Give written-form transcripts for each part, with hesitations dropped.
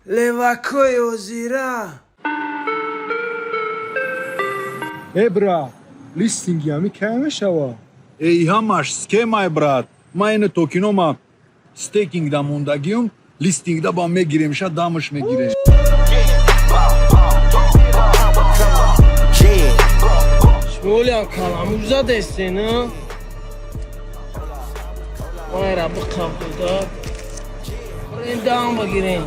Левакои озира. Э, брат, листинги ҳами кай мешава? Эй, ҳамаш схемай, брат. Ма ина токенома стейкингда мондагиюм, листингда ба мегирем, ша дамаш мегирем. Шмолиам каламуш задестен, а? Майра биқаб дода. Бирен дам бигирем.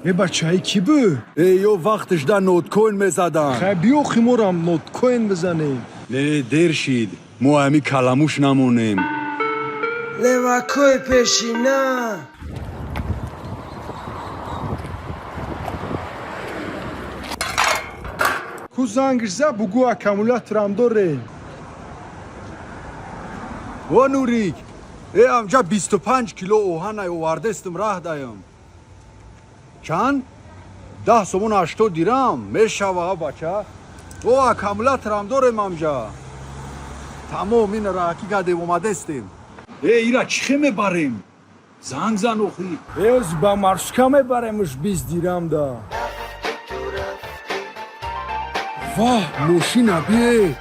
Э, бачаи кӣ бу? Эй, ё вақташ да ноткоин мезадан. Хай, биё, химорам ноткоин бизанем. Не, дер шид. Мо ҳами каламуш намонем. Левакои пешина. Ку зангш за, бугӯ аккумуляторам дорем. О, Нурик, э, амҷа 25 кило оҳанай овардестим, раҳ даям. Чанд? 10 сомон 80 дирам мешава, бача. О, аккумуляторам дорем амҷа. Тамом, ин раҳакӣ кардем, омадестем. Э, ира чӣ хе мебарем? Занг зан охи. Э, ози ба маршка мебаремуш 20 дирам да. Воҳ, мошина бие.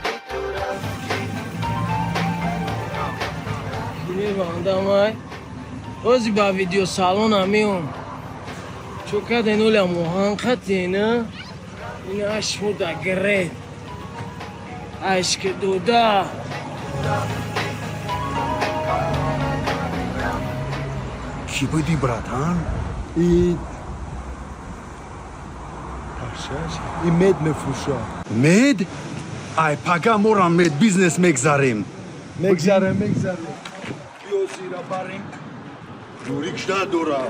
Мебандамай. Ози ба видеосалона меом. Чо каден олям оҳан қатен, а? Ин ашмуда гиред. Ашки дода. Кӣ будӣ, братан? И пашаш и мед мефурӯша. Мед? Ай, пага морам мед бизнес мегзарем. Мегзарем, мегзарем, биё, зира барем. Нурик жда дора.